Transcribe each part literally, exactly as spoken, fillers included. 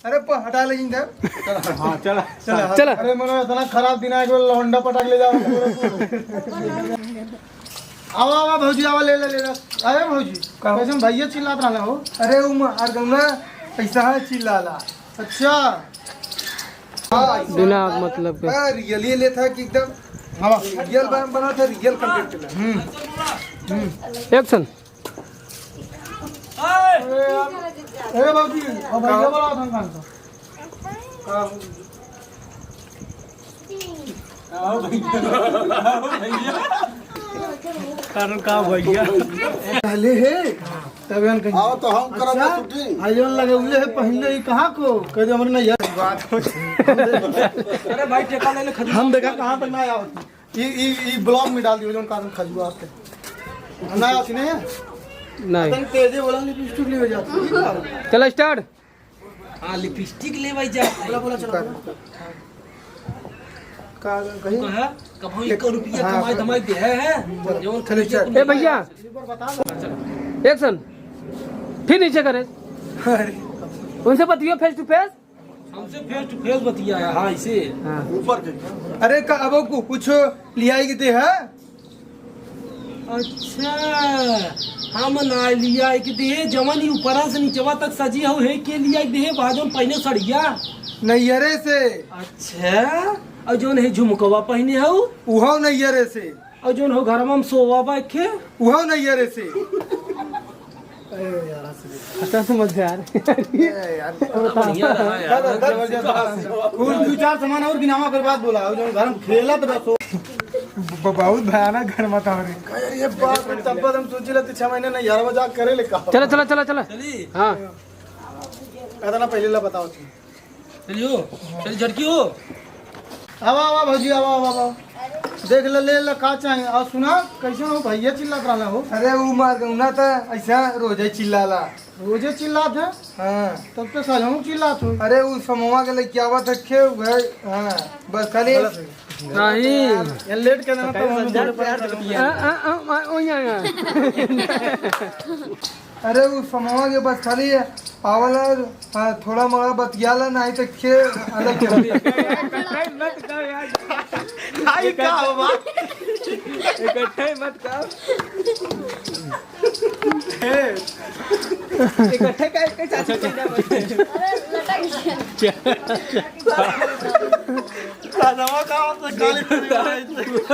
अरे, प-, हटा ले इनका। हाँ, चला। चला, चला। अरे, मनो, इतना खराब दिन आए, एक बार लौंडा पटाक ले जाओ। आवा, आवा, भौजी, आवा, ले ले, ले ले। अरे, भौजी, का? कैसन भैया चिल्लात रहला हो? अरे, उ म-, अरे, गौना, ऐसा है चिल्लाला। अच्छा। हाँ, बिना मतलब के। हाँ, रियल ये लेता कि एकदम हाँ। रियल बन-, बना था, रियल कंटेंट ला। हम्म। हम्म। एक्शन। ए, ए बाबूजी, अब भैया का? बड़ा था का? का? का भैया? का भैया? कारण का भैया? पहले है, तब यान कहीं। आओ तो हम करब अच्छा? Shooting। आइजन लगे हुए है पहले ही कहाँ को? कह दे हमरे नहीं यार। बात हो। अरे भाई, ठेका ले ले, खजूर। हम देखा कहाँ तक ना आओ। ई, ई, ई vlog में डाल दियो, जौन कारण खजुआ आते। ना, आती नहीं है? नहीं। तनी तेजे बोला, लिपस्टिक ले हो जाती है। चलो, start। हाँ, लिपस्टिक ले भाई जा। बोला, बोला, चलो, बोला। का, कहीं? कहा, कभो एक रुपया हाँ, कमाई हाँ। धमाई दे है, है? चलो, जौन चलो, खरीदे चलो। तुम ए भैया। एक्शन। फिर नीचे करे। अरे। उनसे बतियो face to face। हमसे face to face बतिया है, हाँ, इसे। हाँ। ऊपर के। अरे, का, अब कु-, कुछ लियाई के दे है? अच्छा, हम ना लियाई के दे, जवन ही ऊपरा से नीचवा तक सजी हो, है के लियाई के दे, बाजोन पहने सड़िया। नैहरे से। अच्छा, और जौन है झुमकवा पहने हो? उहो नैहरे से। और जौन हो घरमा में सोवा बा एखे? उहो नैहरे से। अरे यार, हंस दे। अच्छा समझ यार। ए यार, बढ़िया रहा यार। जबरदस्त। कुछ दो चार सामान और गिनावा कर बाद बोला, और जो घर में खेला तो बस हो। ब-, बहुत भयानक घर में था रे। का यार, ये बात में तब हम सोची लेते छह महीने नहीं यार, मजाक करे ले का। चला, चला, चला, चला। चली। हाँ। कहता ना पहले ला बताओ थी। चलियो, चल झटकी हो। आवा, आवा भौजी, आवा, आवा, आवा। देख ले, ले, ले, का चाहे? और सुना, कैसे हो भैया चिल्लात रहला हो? अरे, उ मार गौना त ऐसा रोजे चिल्लाला। रोजे चिल्लात है? हाँ। तब तो सजहूँ चिल्लात हो। अरे, उ समवा के लेके आवत रखे हुए, हाँ, बस खाली। नहीं। ये लेट के ना, तो हम थोड़े परेशान हो। आ, आ, आ, आ, ओ, या, या। अरे, उ समवा के बस खाली आवला, हाँ, थोड़ा मोड़ा बतियाला, नहीं तो के अलग चल। इकट्ठे मत कर यार। भाई, का हो बात? इकट्ठे मत कर। इकट्ठे का, एक चाची के ना बने। अरे, लटक गया। राजावा का हो तो गाली पड़ी भाई।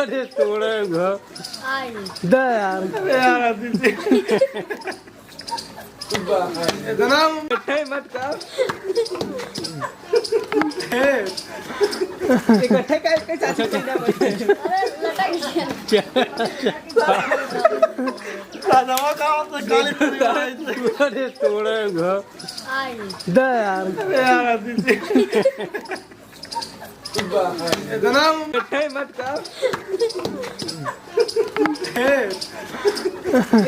अरे, तोड़े घर। आई। दे यार। अरे यार, आदित्य। इतना इकट्ठे मत कर। इकट्ठे का, एक चाची के ना बने। अरे, लटक गया। राजावा का हो तो गाली पड़ी भाई। अरे, तोड़े घर। आई। दे यार। अरे यार, आदित्य। इतना इकट्ठे मत कर।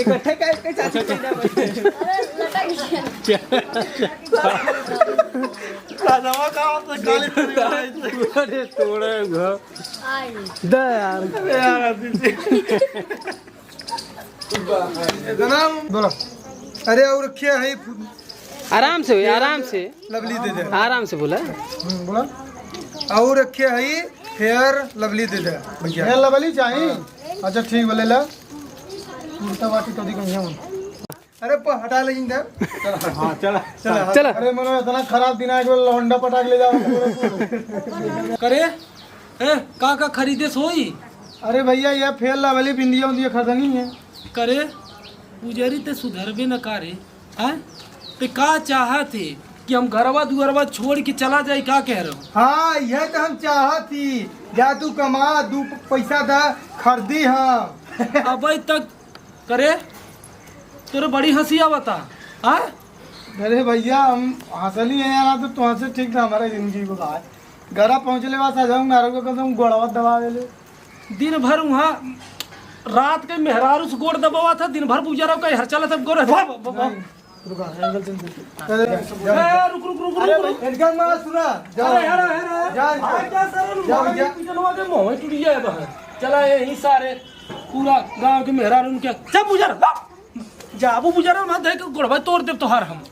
इकट्ठे का, एक चाची के ना बने। अरे, लटक गया। राजावा का हो तो गाली पड़ी भाई। अरे, तोड़े घर। आई। दे यार। अरे यार, आदित्य। इतना बोला। अरे, और रखे है फु-, आराम से, आराम से। लवली दे दे। आराम से बोला। हम्म, बोला। और रखे है फेयर लवली दे दे भैया। फेयर लवली चाहिए? हाँ। अच्छा, ठीक बोले ला। कुर्ता बाटी तो दिखाई है। अरे, प-, हटा ले इनका। हाँ, चला। चला, चला। अरे, मनो, इतना खराब दिन आए, एक बार लौंडा पटाक ले जाओ। करे? हैं? का का खरीदे सोई? अरे भैया, ये फेयर लवली बिंदिया उंदिया खरीदनी है। करे, पुजारी ते सुधरबे न का रे? हैं? ते का चाहत है कि हम घरवा दुआरवा छोड़ के चला जाई, का कह रहे हो? हाँ, यह तो हम चाहत ही। जा तू कमा, दू प-, पैसा दा, खरीदी हम। अबे तक करे, तोरे बड़ी हंसी आवता, हाँ? अरे भैया, हम हंसली है यार, तो तुमसे ठीक था हमारा जिंदगी को बाहर। घरा पहुँचले बाद सजाऊं, नारो को कसम गोड़वा दबा देले। दिन भर वहाँ रात के मेहरारू से गोड़ दबावा था, दिन भर बुजरा का हर चला था गोड़, वाह, वाह, वाह, वाह। नहीं, रुका, एंगल चेंज करके। अरे, ए, रुक, रुक, रुक, अरे रुक, भाई, रुक। इनका माँ सुना, जाओ। अरे, अरे, अरे, अरे। जाओ, भाई, जाओ। क्या सारा लोग जाओ, भाई, जाओ। किचनवा के मुंह में टूट गया है बाहर। चला, यही सारे पूरा गांव के मेहरारू उनके, जा बुजरा, जा, जा, वो बुजरा, मैं देख के गोड़ भाई तोड़ दे तोहार हम।